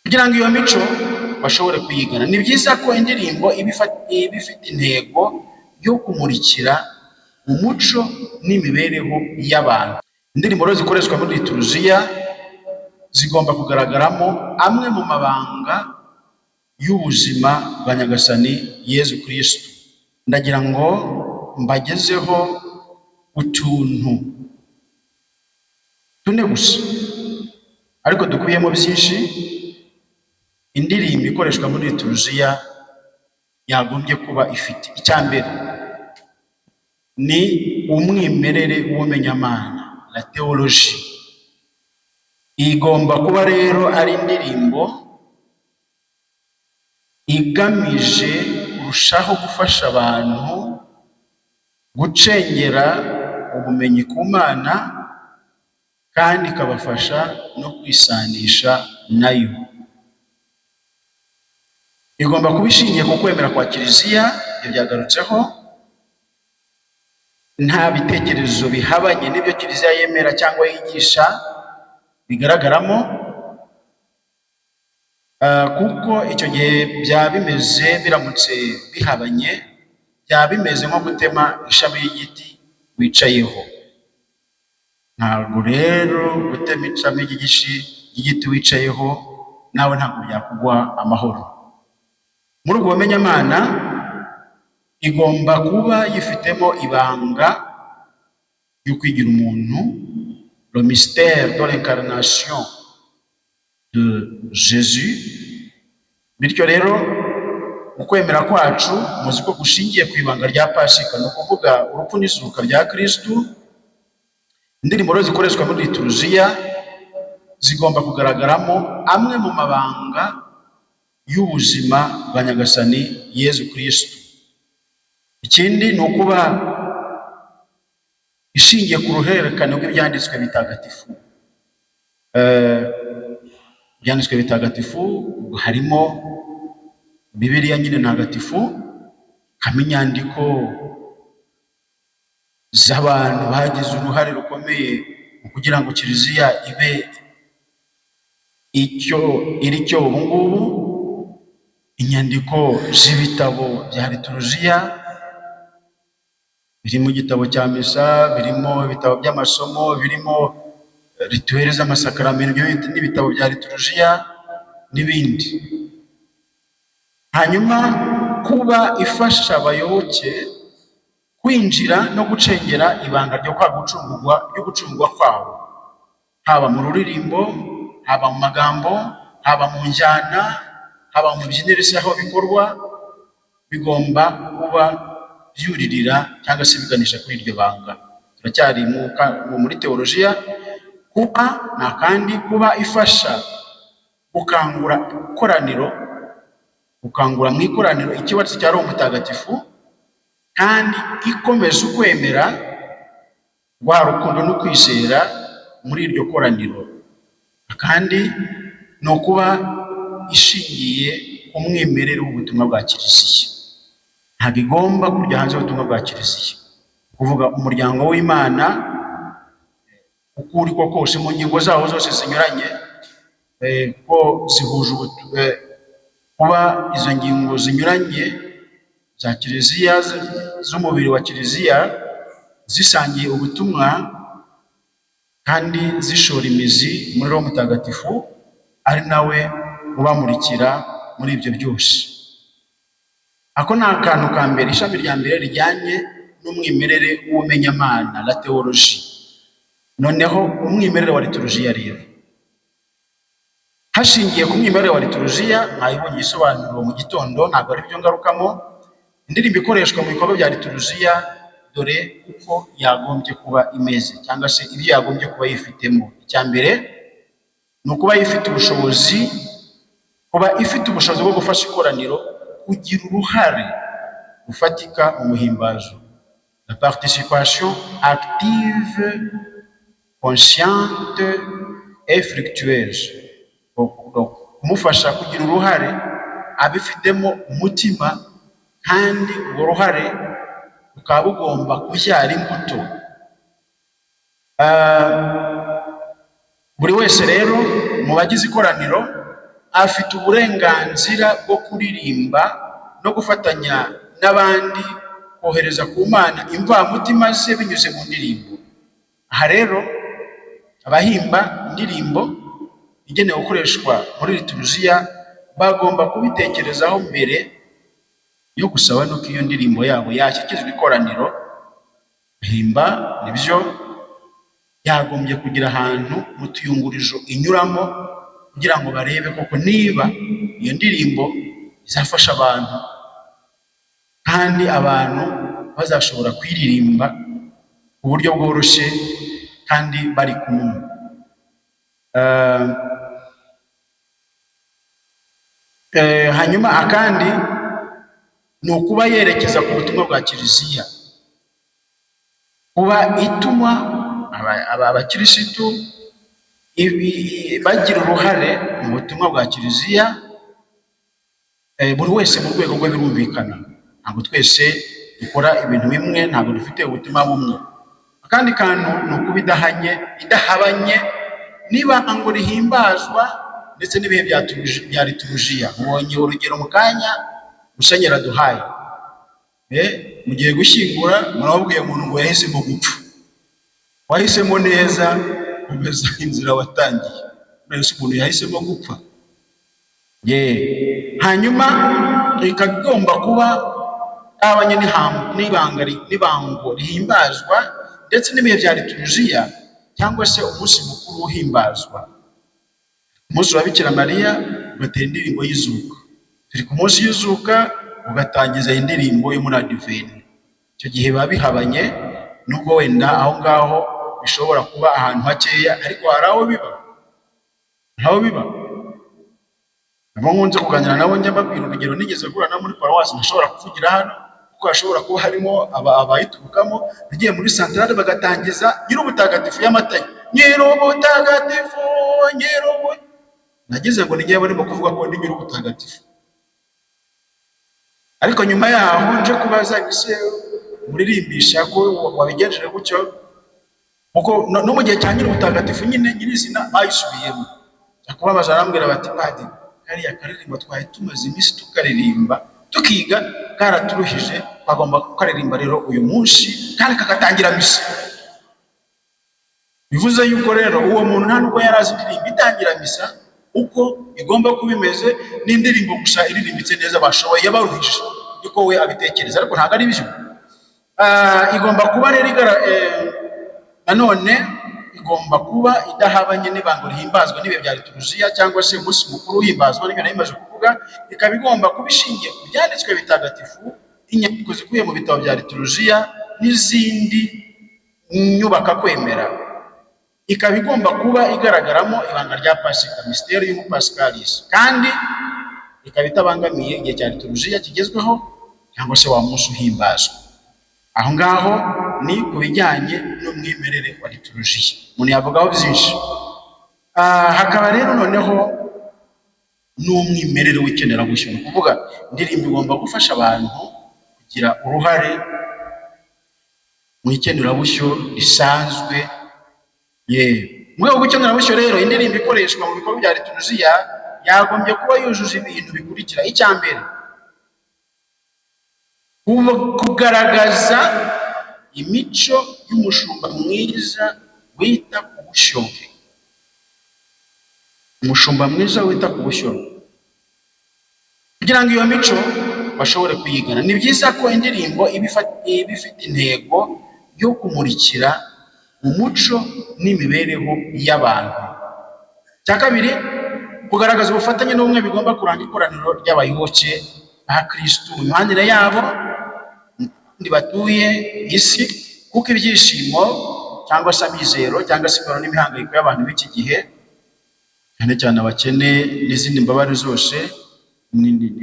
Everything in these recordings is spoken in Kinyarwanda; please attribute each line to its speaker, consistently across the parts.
Speaker 1: Kugira ngo iyo mico bashobore kuyigana. Ni byiza ko indirimbo iba ifite intego yo kumurikira umuco n'imibereho y'abantu. Indirimbo rero zikoreshwa muri liturujiya zigomba kugaragaramo amwe mu mabanga y'ubuzima bwa Nyagasani Yezu Kristu. Ndagira ngo mbagezeho utuntu tune gusa ariko dukubiyemo byinshi indirimbo ikoreshwa muri liturujiya yagombye kuba ifite. Icya mbere ni umwimerere w'ubumenyamana, la théologie. Igomba kuba rero ari indirimbo igamije kurushaho gufasha abantu gucengera ubumenyi ku Mana, kandi ikabafasha no kwisanisha nayo. Igomba kuba ishingiye ku kwemera kwa Kiliziya, ibyo byagarutseho, nta bitekerezo bihabanye n'ibyo Kiliziya yemera cyangwa yigisha bigaragaramo, kuko icyo gihe byaba bimeze, biramutse bihabanye, byaba bimeze nko gutema ishami ry'igiti wicayeho. Ntabwo rero gutema ishami ry'igiti wicayeho nawe ntabwo byakugwa amahoro. Muri ubwo bumenyamana igomba kuba yifitemo ibanga ryo kwigira umuntu, le mystère de l'incarnation de Jésus. Bityo rero ukwemera kwacu muzi ko gushingiye ku ibanga rya Pasika, ni ukuvuga urupfu n'izuka rya Kristu. Indirimbo rero zikoreshwa muri liturujiya zigomba kugaragaramo amwe mu mabanga y'ubuzima bwa Nyagasani Yezu Kristu. Ikindi ni ukuba ishingiye ku ruhererekane rw'ibyanditswe bitagatifu. Ibyanditswe bitagatifu harimo Bibiliya nyine ntagatifu, harimo inyandiko z'abantu bagize uruhare rukomeye mu kugira ngo Kiliziya ibe icyo iri cyo ubu ngubu, inyandiko z'ibitabo bya liturujiya birimo igitabo cya misa, birimo ibitabo by'amasomo, birimo rituels z'amasakaramentu n'ibitabo bya liturujiya n'ibindi. Hanyuma kuba ifasha abayoboke kwinjira no gucengera ibanga ryo kwa gucungurwa, ryo gucungurwa kwabo, haba mu ruririmbo, haba mu magambo, haba mu njyana, haba mu mibyinire se aho bikorwa, bigomba kuba byuririra cyangwa se biganisha kuri iryo banga. Turacyari muri teolojiya. Kuba nta kandi kuba ifasha gukangura ikoraniro, gukangura mu ikoraniro ikibatsi cya Roho Mutagatifu, kandi ikomeza ukwemera, rwa rukundo no kwizera muri iryo koraniro. Kandi ni ukuba ishingiye ku mwimerere w'ubutumwa bwa Kiliziya. Ntabwo igomba kujya hanze y'ubutumwa bwa Kiliziya, kuvuga umuryango w'Imana uko uri ko kose mu ngingo zawo zose zinyuranye, ko zihuje kuba izo ngingo zinyuranye za Kiliziya, z'umubiri wa Kiliziya, zisangiye ubutumwa kandi zishora imizi muri Roho Mutagatifu, ari nawe ubamurikira muri ibyo byose. Ako ni akantu ka mbere, ishami rya mbere rijyanye n'umwimerere w'ubumenyamana, la théologie. Noneho umwimerere wa liturujiya rero, hashingiye ku mwimerere wa liturujiya, mwayibonye igisobanuro mu gitondo, ntabwo ari byo ngarukamo. Indirimbo ikoreshwa mu bikorwa bya liturujiya dore uko yagombye kuba imeze cyangwa se ibyo yagombye kuba yifitemo. Icya mbere ni ukuba ifite ubushobozi, kuba ifite ubushobozi bwo gufasha ikoraniro kugira uruhare rufatika mu muhimbazo, la participation active, consciente et fructueuse. Kumufasha kugira uruhare abifitemo umutima, kandi urwo ruhare bukaba bugomba kubyara imbuto. Buri wese rero mu bagize ikoraniro Afite uburenganzira bwo kuririmba no gufatanya n'abandi kohereza ku Mana imvamutima ze binyuze mu ndirimbo. Aha rero, abahimba indirimbo igenewe gukoreshwa muri liturujiya bagomba kubitekerezaho mbere yo gusaba nuko iyo ndirimbo yabo yashyikirizwa ikoraniro. Himba nibyo, yagombye kugira ahantu mu tuyungurizo inyuramo kugira ngo barebe koko niba iyo ndirimbo izafasha abantu, kandi abantu bazashobora kuyiririmba ku buryo bworoshye kandi bari kumwe. Hanyuma akandi ni ukuba yerekeza ku butumwa bwa Kiliziya, kuba ituma abakirisitu bagira uruhare mu butumwa bwa Kiliziya, buri wese mu rwego rwe. Birumvikana, ntabwo twese dukora ibintu bimwe, ntabwo dufite ubutumwa bumwe. Akandi kantu ni ukuba idahabanye n'ibango rihimbazwa ndetse n'ibihe bya liturujiya. Mubonye urugero mu kanya Musenyeri aduhaye. Mugiye gushyingura, murababwiye umuntu ngo yahisemo gupfa. Wahisemo neza, komeza inzira watangiye. Mbese umuntu yahisemo gupfa? Ye, hanyuma ikaba igomba kuba itabanye n'ibango rihimbazwa ndetse n'ibihe bya liturujiya cyangwa se umunsi mukuru uhimbazwa. Umunsi wa Bikira Mariya ugatera indirimbo y'izuka, turi ku munsi w'izuka ugatangiza indirimbo yo muri Adiventi. Icyo gihe biba bihabanye, nubwo wenda aho ngaho bishobora kuba ahantu hakeya, ariko hari aho biba, hari aho biba. Abo nkunze kuganira nabo njya mbabwira urugero nigeze guhura nabo muri paruwasi, ntashobora kuvugira hano kuko hashobora kuba harimo abayiturukamo. Nagiye muri santarare bagatangiza Nyir'ubutagatifu y'Amatayo, Nyir'ubutagatifu, Nyir'ubu, nagize ngo ni njyewe barimo kuvuga ko ndi Nyir'ubutagatifu. Ariko nyuma yaho nje kubaza ese muririmbisha ko wabigenjeje gutyo, kuko no mu gihe cya Nyir'ubutagatifu nyine nyirizina bayisubiyemo. Njya kubabaza, arambwira bati: "Padi, kariya karirimbo twari tumaze iminsi tukaririmba, tukiga, karaturuhije, twagomba kukaririmba rero uyu munsi kandi kagatangira misa." Bivuze yuko rero uwo muntu nta nubwo yari azi indirimbo itangira misa uko igomba kuba imeze, n'indirimbo gusa iririmbitse neza bashoboye yabaruhije, niko we abitekereza, ariko ntabwo ari byo. Igomba kuba rero nanone igomba kuba idahabanye n'ibango rihimbazwa n'ibihe bya liturujiya cyangwa se umunsi mukuru uhimbazwa, n'ibyo nari maze kuvuga. Ikaba igomba kuba ishingiye ku byanditswe bitagatifu, inyandiko zikubiye mu bitabo bya liturujiya n'izindi nyubakakwemera. Ikaba igomba kuba igaragaramo ibanga rya Pasika, Mysterium Paschalis, kandi ikaba itabangamiye igihe cya liturujiya kigezweho cyangwa se wa munsi uhimbazwa. Aho ngaho ni ku bijyanye n'umwimerere wa liturujiya, umuntu yavugaho byinshi. Hakaba rero noneho n'umwimerere w'ikenerabushyo, ni ukuvuga indirimbo igomba gufasha abantu kugira uruhare mu ikenerabushyo risanzwe. Ye, mu rwego rw'ikenerabushyo rero, indirimbo ikoreshwa mu bikorwa bya liturujiya yagombye kuba yujuje ibintu bikurikira: icya mbere, kugaragaza imico y'umushumba mwiza wita ku bushyo bwe, umushumba mwiza wita ku bushyo bwe. Kugira ngo iyo mico bashobore kuyigana, ni byiza ko indirimbo iba ifite intego yo kumurikira umuco n'imibereho y'abantu. Icya kabiri, kugaragaza ubufatanye n'ubumwe bigomba kuranga ikoraniro ry'abayoboke ba Kristu mu mibanire yabo n'abandi batuye isi, kuko ibyishimo cyangwa se amizero cyangwa se imibabaro n'imihangayiko y'abantu b'iki gihe, cyane cyane abakene n'izindi mbabare zose,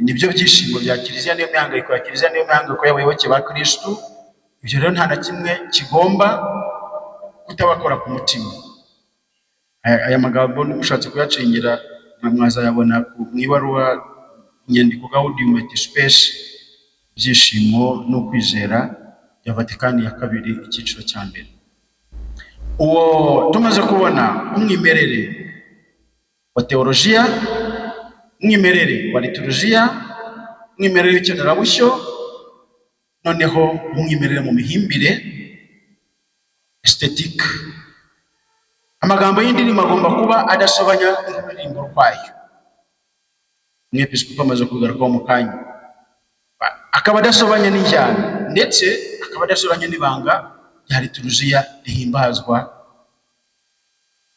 Speaker 1: nibyo byishimo bya Kiliziya, niyo mihangayiko ya Kiliziya, niyo mihangayiko y'abayoboke ba Kristu. Ibyo rero nta na kimwe kigomba kutabakora ku mutima. Aya magambo mushatse kuyacengera mwazayabona mu ibaruwa, inyandiko Gaudium et Spes, ibyishimo no kwizera, ya Vatikani ya kabiri, icyiciro cya mbere. Uwo tumaze kubona umwimerere wa teolojiya. Umwimerere wa liturujiya, umwimerere w'ikenurabushyo, noneho umwimerere mu mihimbire, esthétique. Amagambo y'indirimbo agomba kuba adasobanya n'ururirimbo rwayo. Umwepiskopi amaze kubigarukaho mu kanya. Akaba adasobanya n'injyana, ndetse akaba adasobanya n'ibanga rya liturujiya rihimbazwa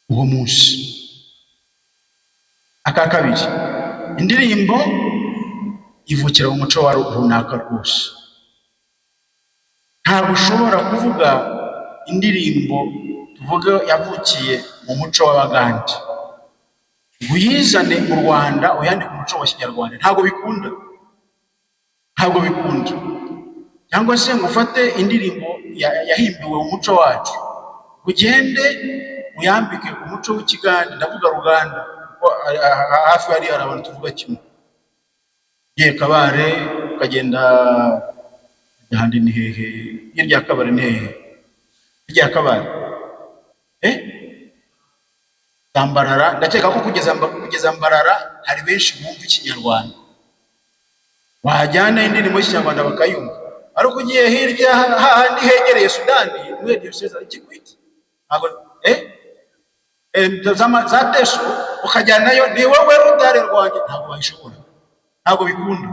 Speaker 1: uwo munsi. Aka kabiri, indirimbo ivukira mu muco wa runaka rwose. Ntabwo ushobora kuvuga indirimbo, tuvuge yavukiye mu muco w'Abagande, ngo uyizane mu Rwanda uyandike umuco wa Kinyarwanda. Ntabwo bikunda, ntabwo bikunda. Cyangwa se ngo ufate indirimbo yahimbiwe mu muco wacu, ugende uyambike umuco w'Ikigande. Ndavuga Ruganda kuko hafi hariya hari abantu tuvuga kimwe. Ugiye Kabare, ukagenda ahandi ni hehe? Hirya ya Kabare ni hehe? Hirya ya Kabare, eh, Mbarara. Ndakeka ko kugeza Mbarara hari benshi bumva Ikinyarwanda, wajyana indirimbo y'Ikinyarwanda bakayumva. Ariko ugiye hirya hahandi hegereye Sudani, muri diyoseze Kikwit, ntabwo za Teso, ukajyanayo "Ni wowe rutare rwanjye", ntabwo bayishobora, ntabwo bikunda.